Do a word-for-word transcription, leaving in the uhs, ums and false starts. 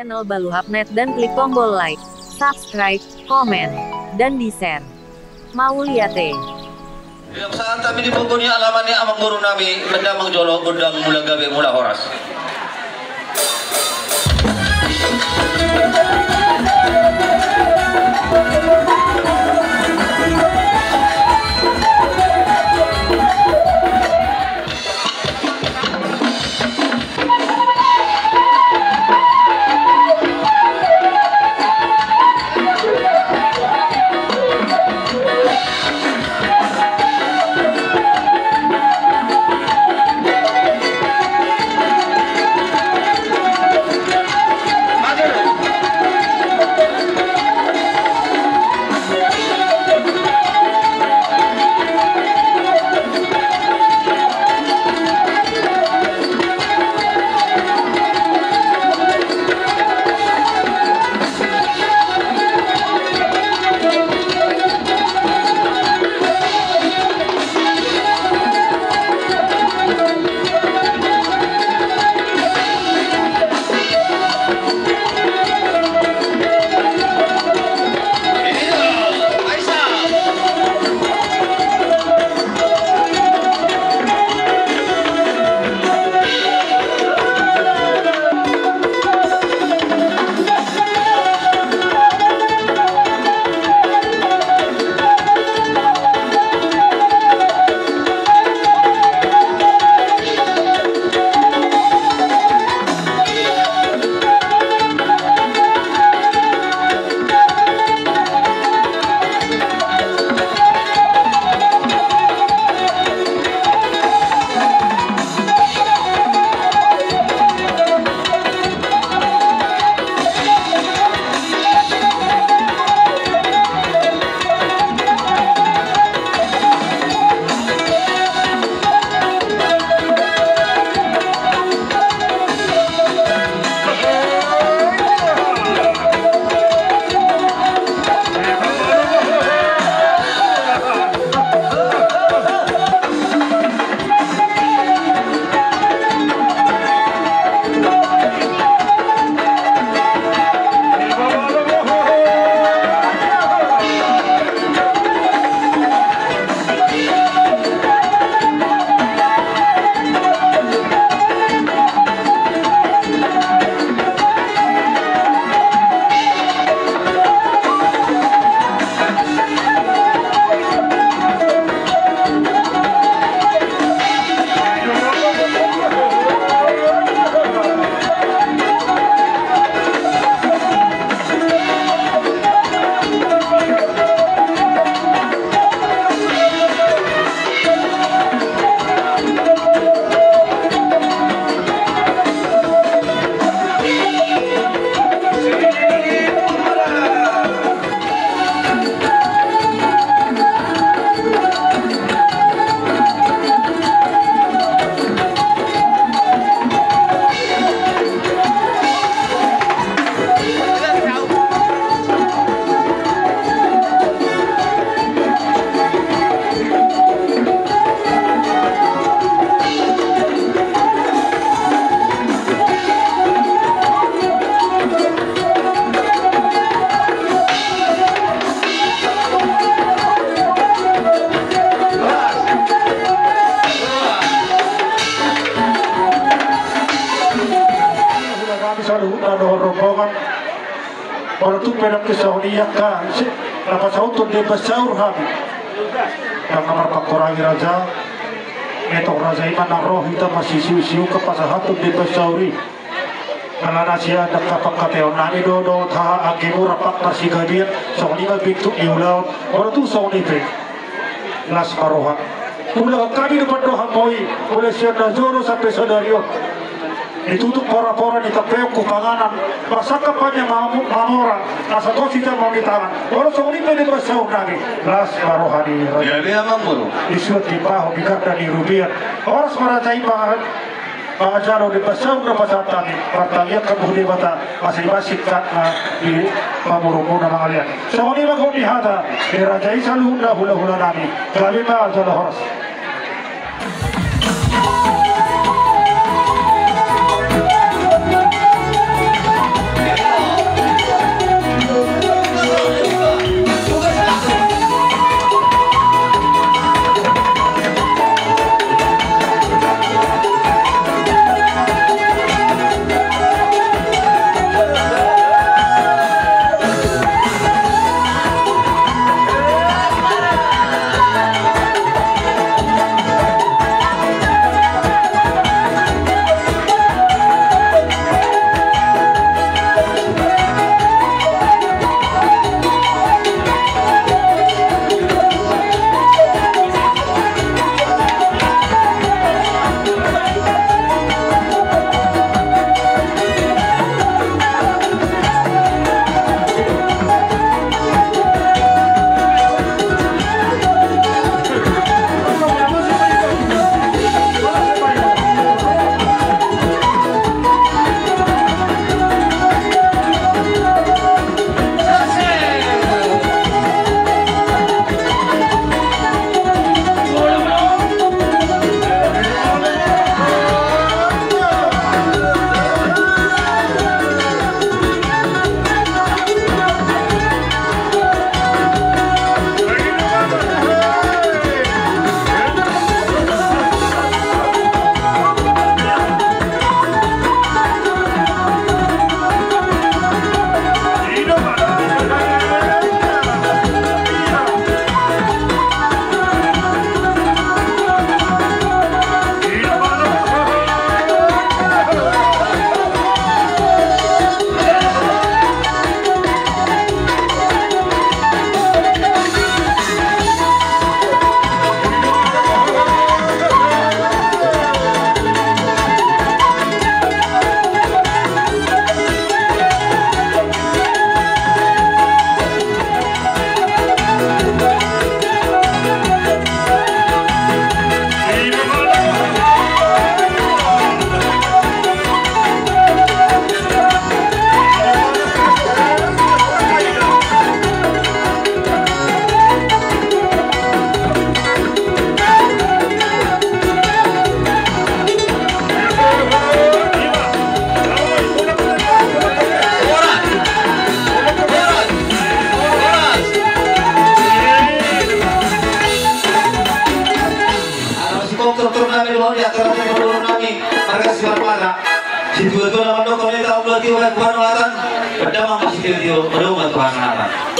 Channel Baluhap Net dan klik tombol like, subscribe, komen, dan di-share. Mauliate. Di sahat nami di pogu ni alaman ni amangboru nami, mendamang jolo, gondang mula gabe mula horas. Hula nami saluhutna dohot rombongan. Molo tung pe ndang songon i angka, ise na pasahathon demban saur hami. Ndang na marpangkorangi raja. Metong raja i ma na ro hita masisiusiu pasahathon demban saur i. Alana sian angka pangkataion nami do dohot haha anggi mura pangkasigabian, songon i ma bentuk ni ulaon. Molo tung songon i pe, las ma roha. Ulahon hami do pandohan muna i, mulai sian na jolo sampe sadari on. Ditutup porapora, ditampeon tu panganan, marsangkap hami ma-, mamora, asa tos hita mamitangan. Molo songon i pe demban saur nami, las ma roha ni raja. Ia, ia, amangboru. Disuan timbahon, digarda ni rubean. Horas ma raja i ma-, Manjalo demban saur na pasahat hami, martangiang hamu tu Debata, asa i ma singkatna di pamurumuna mangalean. Songon i ma gondang ni hata ni raja i saluhutna hulahula nami, gabe ma jala horas. Situatua na mandok, "Olo ma taon, olo ma taon, olo ma taon, olo ma taon."